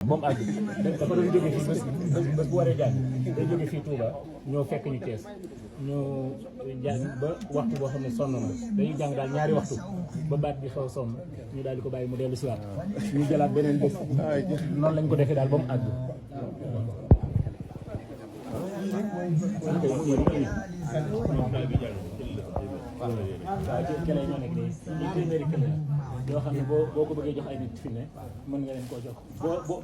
moom àgg dafa doon jóge fii bés bu waree jàng day jóge fii Touba ñoo fekk ñu Thiès ñoo jàng ba waxtu boo xam ne sonn na dañuy jàng daal ñaari waxtu ba baat bi xaw sonn ñu daal di ko bàyyi mu dellu si waat ñu jëlaat beneen bés noonu lañ ko defee daal ba mu àgg. waaw kële ñoo nekk nii ñi téeméeri kële yoo xam ne boo ko bëggee jox ay nit fi ne mën nga leen koo jox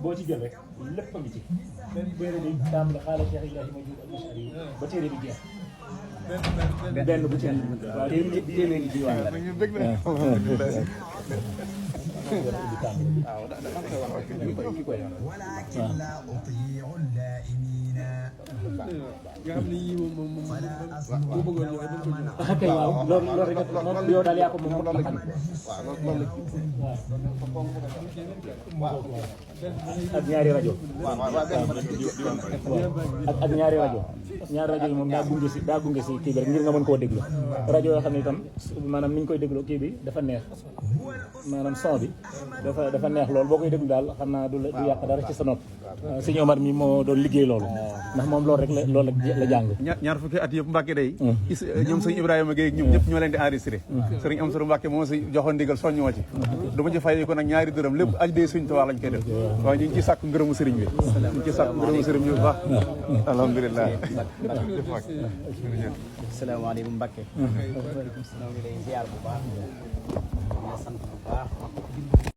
boo ci jël rek lépp a ngi ci téere bi tàmbali xaaral Cheikh Ibrahima Diouf ak Machari ba téere bi jeex benn bu ci ne waaw téeméeri diwaan la nga xam ne yii moom boo bëggoon ñëw dañ ko ñëw. ok waaw loolu rek moom yow daal yaa ko moom loolu la xam. ak ñaari rajo. ak ñaari rajo. ñaari rajo yi moom daa gunge si kii bi rek ngir nga mën koo déglu rajo yoo xam ne itam maanaam ni ñu koy déglu kii bi dafa neex maanaam son bi dafa neex loolu boo koy déglu daal xam naa du yàq dara ci sa nopp. sëñ Omar mi moo doon liggéey loolu ndax moom loolu rek la jàng. ñaar fukki at yëpp Mbacke day ñoom sëñ Ibrahima Gueye ñoom ñëpp ñoo leen di enregistré sëriñ Amsatu Mbacke moom si joxoon ndigal soññoo ci du ma ci fay ko nag ñaari dërëm lépp aj dee suñ tuwaa lañ koy def waaye ñu ngi ciy sàkku ngërëmu sëriñ bi ñu ngi ciy sàkku ngërëmu sëriñ bi bu baax alhamdulilah. salaamaaleykum Mbacke. waaleykum salaam. ñu ngi lay ziar bu baax. ñu sant bu baax.